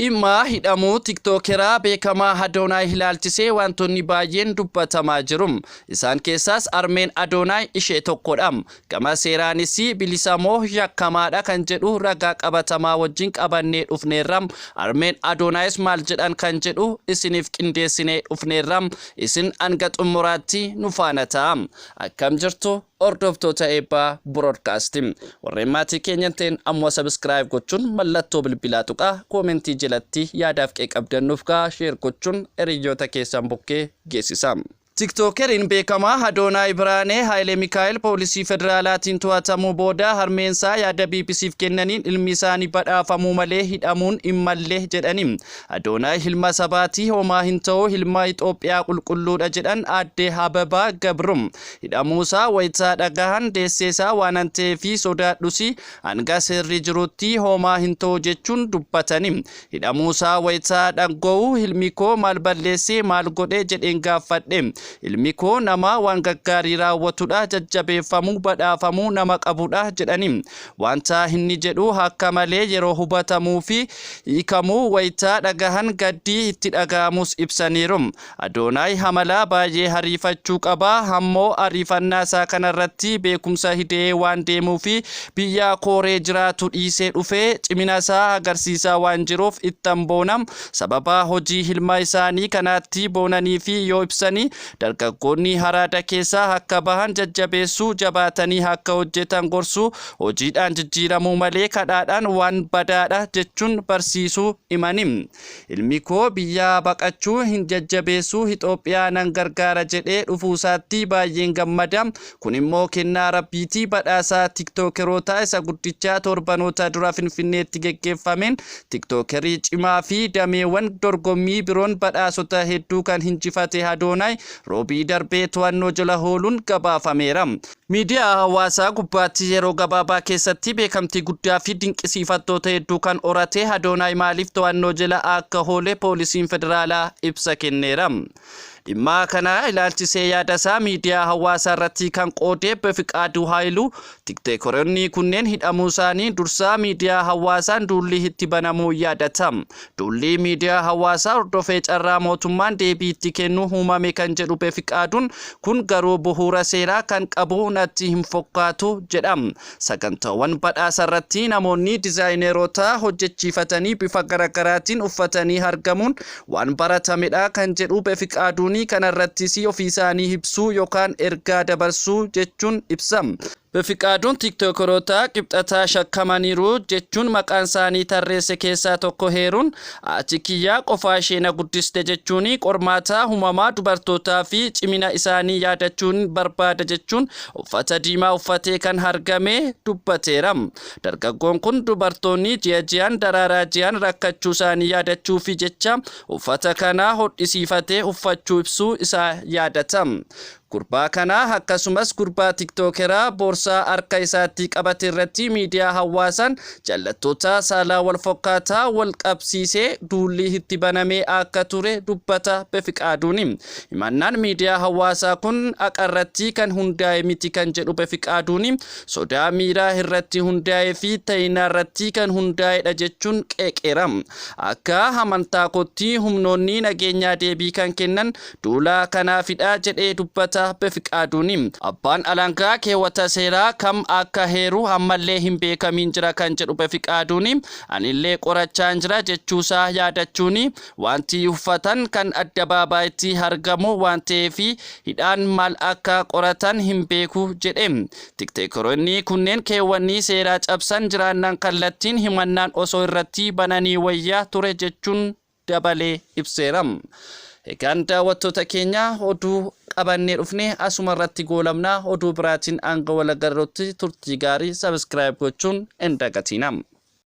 Dhimma hidhamuu Tiktookeraa beekamaa Adoonaay ilaalchisee wantoonni baay'een dubbatamaa jiru. Isaan keessaas harmeen Adoonaay ishee tokkodha. Gama seeraanis bilisa moo yakkamaadha kan jedhu ragaa qabatamaa wajjin qabannee dhufneerra. Harmeen Adoonaayis maal jedhan kan jedhu isiniif qindeessinee dhufneerra. Isin hanga xumuraatti nu faana ta'a. Akkam jirtu, hordoftoota Eebbaa Broadcast? Warreen maatii keenya ta'een ammoo subscribe gochuun mallattoo bilbilaa tuqaa, koomentii jalatti yaadaaf qeeqa qabdannuuf kaa share gochuun hiriyoota keessan bukkee geessisa. Tiktookeriin beekamaa Adoonaay Biraanee Haayilee Mikaa'el poolisii federaalaatiin to'atamuu booda harmeensaa yaada BBCf kennaniin ilmi isaanii badhaafamuu malee hidhamuun hin malle jedhani. "Adoonaay ilma sabaatii, homaa hin ta'u, ilma Itoophiyaa qulqulluudha," jedhan aadde Ababaa Gabrum. Hidhamuusaa wayitaa dhagahan deesseesaa waan ta'eefi sodaadhusi hanga seerri jirutti homaa hin ta'u jechuun dubbatani. Hidhamuusaa wayitaa dhaga'u ilmi koo maal balleessee, maal godhe jedheen gaafadhe. Ilmi koo nama waan gaggaarii raawwatudha, jajjabeeffamuu, badhaafamuu nama qabudha jedhani. Wanta inni jedhu akka malee yeroo hubatamuu fi hiikamuu wayitaa dhagahan gaddii itti dhaga'amus ibsaniiru. Adoonaay amala baay'ee ariifachuu qaba. Ammoo ariifannaa isaa kanarratti beekumsa hidee waan deemuu fi biyya kooree jiraatu dhiisee dhufee cimina isaa agarsiisaa waan jiruuf ittan boona. Sababa hojii ilma isaanii kanaatti boonanii fi yoo ibsanii, dargaggoonni haraada keessaa akka bahan jajjabeessuu, jabaatanii akka hojjetan gorsuu, hojiidhaan jijjiiramuu malee kadhaadhaan waan badaadha jechuun barsiisuu himani. Ilmi koo biyya baqachuu hin jajjabeessuu, Itoophiyaa nan gargaara jedhee dhufuusaatti baay'een gammada. Kun immoo kennaa rabbiitii. Badhaasaa tiktookeroota isa guddichaa torbanoota dura Finfinneetti geggeeffameen tiktookerii cimaa fi dameewwan dorgommii biroon badhaasota hedduu kan hinjifate Adoonaay roobii darbee to'annoo jala ooluun gabaafameera. Miidiyaa hawaasaa gubbaatti yeroo gabaabaa keessatti beekamtii guddaa fi dinqisiifattoota hedduu kan horate Adoonaay maaliif to'annoo jala akka oole poolisiin federaalaa ibsa kenneera. Dhimma kana ilaalchisee yaada isaa miidiyaa hawaasaa irratti kan qoode Befiqaaduu Haayiluu, tiktookeroonni kunneen hidhamuu isaanii dursaa miidiyaa hawaasaan duulli itti banamuu yaadata. Duulli miidiyaa hawaasaa hordofee carraa mootummaan deebii itti kennu uumame kan jedhu Befiqaaduun, kun garuu bu'uura seeraa kan qabu natti hin fakkaatu jedha. Sagantaawwan badhaasa irratti namoonni dizaayineerota hojjechiifatanii bifa garaagaraatiin uffatanii argamuun waan baratamedha kan jedhu Befiqaaduun, kanarrattis ofii isaanii ibsuu yookaan ergaa dabarsuu jechuun ibsa. Befiqaaduun tiktookeroota qibxataa shakkamaniiru jechuun maqaan isaanii tarreesse keessaa tokko heeruun, "Haati kiyyaa qofaa ishee na guddiste jechuun qormaata uumamaa dubartootaa fi cimina isaanii yaadachuun barbaada," jechuun uffata diimaa uffatee kan argame dubbateera. Dargaggoon kun dubartoonni ji'a ji'aan daraaraa ji'aan rakkachuu isaanii yaadachuufi jecha uffata kana hodhisiifatee uffachuu ibsuu isaa yaadata. Gurbaa kana akkasumas gurbaa tiktookeraa boorsaa harka isaatti qabate irratti miidiyaa hawaasaan jallattoota saalaa wal fakkaataa wal qabsiisee duulli itti banamee akka ture dubbata Befiqaaduuni. Himannaan miidiyaa hawaasaa kun haqarratti kan hundaa'e miti kan jedhu Befiqaaduuni, sodaa miiraa irratti hundaa'ee fi ta'inaa irratti kan hundaa'edha jechuun qeeqeera. Akka amantaa kootti humnoonni nageenyaa deebii kan kennan duula kanaafidha jedhee dubbata Befiqaaduuni. Abbaan alangaa keewwata seeraa kam akka heeru ammallee hin beekamiin jira kan jedhu Befiqaaduuni, anillee qorachaan jira jechuusaa yaadachuuni, wanti uffatan kan addabaabaayitti argamu waan ta'eef hidhaan maal akka qoratan hin beeku jedhe. Tiktookeroonni kunneen keewwanni seeraa cabsan jiraannaan kallattiin himannaan osoo irratti bananii wayyaa ture jechuun dabalee ibseera. Egaan daawwattoota keenya, oduu qabannee dhufne asuma irratti goolabnaa. Oduu biraatiin hanga wal agarrutti turtii gaarii. Subscribe gochuun hin dagatina.